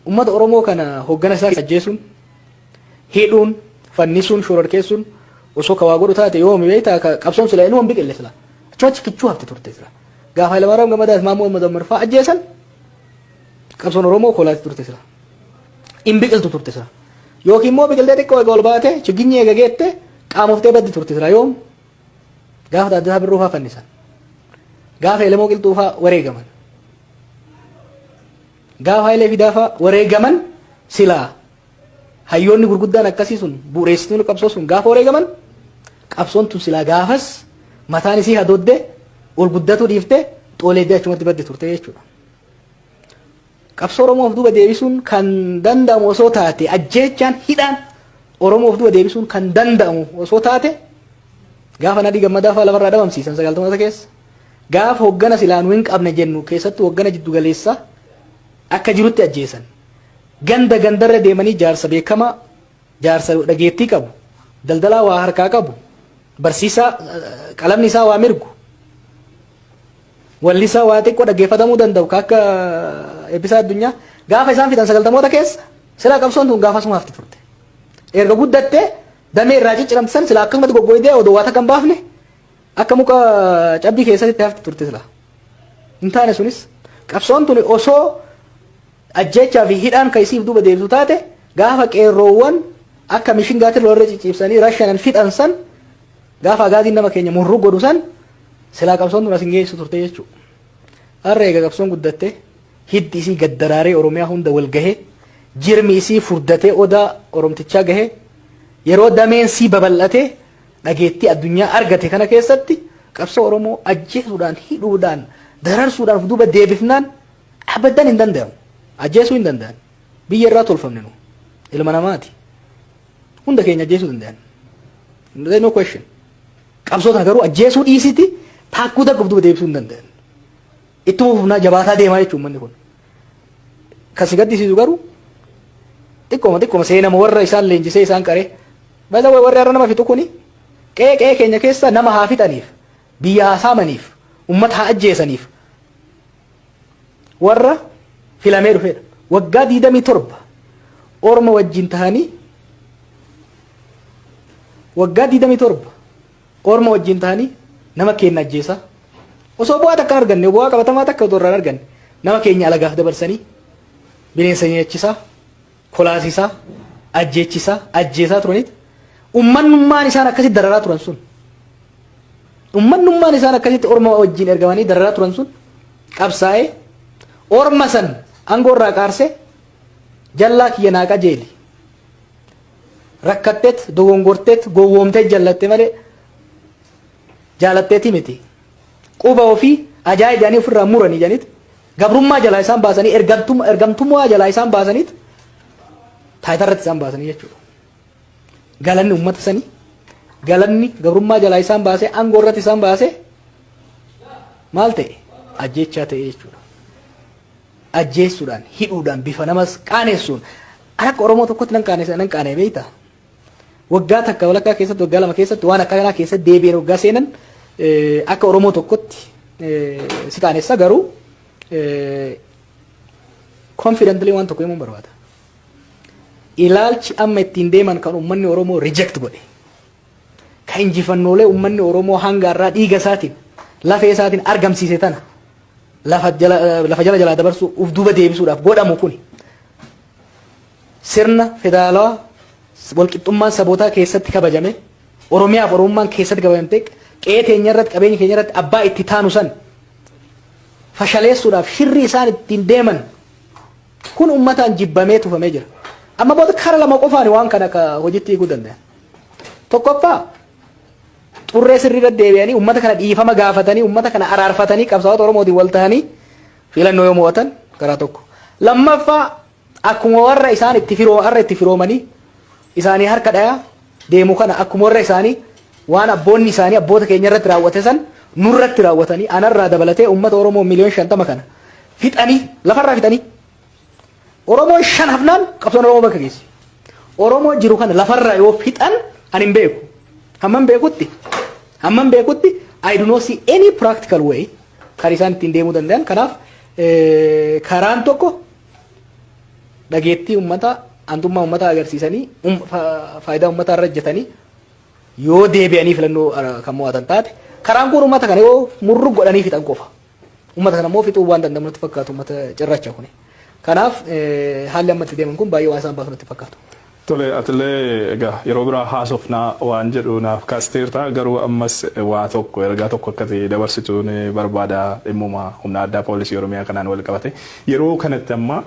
Uummata Oromoo kana hoggana isaa ajjeesuun, hidhuun, fannisuun, shororkeessuun osoo ka waa godhu taate yoomi beektaa qabsoon sila inuma hin biqille sila. Achumatti kichuu hafti turte sila. Gaafa Hayilamaariyaam Gammadaas Maammoo Mazammar fa'aa ajjeesan qabsoon Oromoo kolaatti turte sila. Hin biqiltu turte sila. Yookiin immoo biqiltee xiqqoo eega ol baate chiginyi eega geette qaamoftee baddi turte sila yoom gaafa Taaddasaa Birruu fa'aa fannisan. Gaafa Elemoo Qilxuu fa'aa wareegaman. Gaafa Hayilee Fidaa fa'aa wareegaman silaa hayyoonni gurguddaan akkasii sun bu'uureessitoonni qabsoo sun gaafa wareegaman qabsoon tun silaa gaafas mataan isii hadooddee ol guddatuu dhiiftee xooleeddee achumatti baddi turte jechuudha. Qabsoo Oromoo of duuba deebisuun kan danda'amu osoo taate, ajjeechaan, hidhaan Oromoo of duuba deebisuun kan danda'amu osoo taate, gaafa Nadhii Gammadaa fa'aa lafarraa dhabamsiisan 90moota keessa, gaafa hoggana silaa nu hin qabne jennu, keessattuu hoggana jiddu galeessaa akka jirutti ajjeesan. Ganda gandarra deemanii jaarsa beekamaa, jaarsa dhageettii qabu, daldalaa waa harkaa qabu, barsiisaa qalamni isaa waa mirgu, wallisaa waa xiqqoo dhaggeeffatamuu danda'u ka akka Eebbisaa Addunyaa gaafa isaan fixan 90moota keessa, silaa qabsoon tun gaafasuma hafti turte. Erga guddattee damee irraa cicciramte san silaa akkasumatti goggoydee odoo waa takka hin baafne akka muka cabbii keessatti hafti turte silaa. Hin taane sunis. Qabsoon tun osoo ajjeechaa fi hidhaan kan isiif duuba deebisu taate, gaafa qeerroowwan akka mishingaatiin warra cicciibsanii rashanan fixan san, gaafa agaaziin nama keenya murruu godhu san, silaa qabsoon tun as hin geessu turte jechuudha. Har'a eega qabsoon guddatte, hiddi isii gad daraaree Oromiyaa hunda wal gahee, jirmi isii furdatee odaa Oromtichaa gahee, yeroo dameen sii babal'atee dhageettii addunyaa argate kana keessatti, qabsoo Oromoo ajjeesuudhaan, hidhuudhaan, dararsuudhaan of duuba deebifnaan abadan hin danda'amu. Ajjeesuu hin danda'an. Biyya irraa tolfamne nu. Ilma namaati. Hunda keenya ajjeesuu danda'an. There is no question. Qabsoo tana garuu ajjeesuu dhiisiti taakkuu takka of duuba deebisuu hin danda'an. Ittuma fufnaa jabaataa deemaa jechuun manni kun. Kan si gaddisiisu garuu xiqqooma xiqqooma seenama warra isaan leenjisee isaan qaree. By the way, warri har'a nama fixu kuni qe'ee qe'ee keenya keessa nama haa fixaniif, biyya haa saamaniif, ummata haa ajjeesaniif warra filamee dhufedha. Waggaa 27 orma wajjin tahanii, waggaa 27 orma wajjin tahanii nama keenya ajjeesaa osoo bu'aa takka hin arganne, bu'aa qabatamaa takka otoo irraa hin arganne, nama keenya alagaaf dabarsanii bineensa nyaachisaa, kolaasisaa, ajjeechisaa, ajjeesaa turaniit ummannummaan isaan akkasitti dararaa turan sun, ummannummaan isaan akkasitti orma wajjin ergamanii dararaa turan sun qabsaa'ee orma san aangoo irraa qaarsee, "Jallaa kiyya naa qajeeli, rakkatteet, dogongorteet, gowwoomtee jallatte malee jaalatteeti miti, quba ofii ajaa'ib jedhanii ofirraa muranii" jedhaniit gabrummaa jalaa isaan baasanii, ergamtummaa jalaa isaan baasaniit taayitaa irratti isaan baasanii jechuudha. Galanni uummata sanii, galanni gabrummaa jalaa isaan baasee aangoo irratti isaan baasee maal ta'e? Ajjeechaa ta'e jechuudha. Ajjeessuudhaan, hidhuudhaan, bifa namas qaanessuun akka Oromoo tokkotti nan qaanessa, nan qaanee beektaa? Waggaa takka walakkaa keessatti, waggaa 2 keessatti waan akka kanaa keessatti deebi'een waggaa seenan akka Oromoo tokkotti si qaanessa. Garuu confidently waan tokko himuun barbaada. Ilaalchi amma ittiin deeman kan uummanni Oromoo reject godhe, kan injifannoolee uummanni Oromoo hanga har'aa dhiiga isaatiin, lafee isaatiin argamsiise tana lafa jala jalaa dabarsuu, uf duuba deebisuudhaaf godhamu kuni, sirna federaalawaa walqixxummaan sabootaa keessatti kabajame, Oromiyaaf Oromummaan keessatti kabajamte, qe'ee teenya irratti, qabeenya keenya irratti abbaa itti taanu san fashaleessuudhaaf shirri isaan ittiin deeman kun uummataan jibbamee tufamee jira. Amma booda kara lama qofaan waan kana ka hojiitti hiikuu danda'an. Tokkoffaa, xurree sirriirra deebi'anii uummata kana dhiifama gaafatanii, uummata kana araarfatanii, qabsaa'ota Oromootiin wal ta'anii filannoo yoo mo'atan karaa tokko. Lammaffaa, akkuma warra isaan itti firoo har'a itti firoomanii isaanii harka dhayaa deemu kana, akkuma warra isaanii waan abboonni isaanii abboota keenya irratti raawwate san nurratti raawwatanii, anarraa dabalatee uummata Oromoo miliyoon 50 kana fixanii, lafarraa fixanii, Oromoon shan hafnaan qabsoon Oromoo bakka geessi. Oromoo jiru kana lafarraa yoo fixan ani hin beeku. Hammam beekutti I do not see any practical way kan isaan ittiin deemuu danda'an. Kanaaf karaan tokko Dhageettii uummataa, aantummaa uummataa agarsiisanii, faayidaa uummataa irra hojjetanii yoo deebi'anii filannoo kan mo'atan taate, karaan kun uummata kana yoo murru godhanii fixan qofa. Uummata kana immoo fixuu waan danda'amu natti fakkaatu, uummata cirracha kuni. Kanaaf haalli amma itti deeman kun baay'ee waan isaan baasu natti fakkaatu. Tole, atillee egaa yeroo biraa haasofnaa waan jedhu naaf kaasteerta. Garuu ammas waa tokko, ergaa tokko akka ta'e dabarsitu ni barbaada, dhimmuma humna addaa poolisii Oromiyaa kanaan wal qabate yeroo kanatti amma.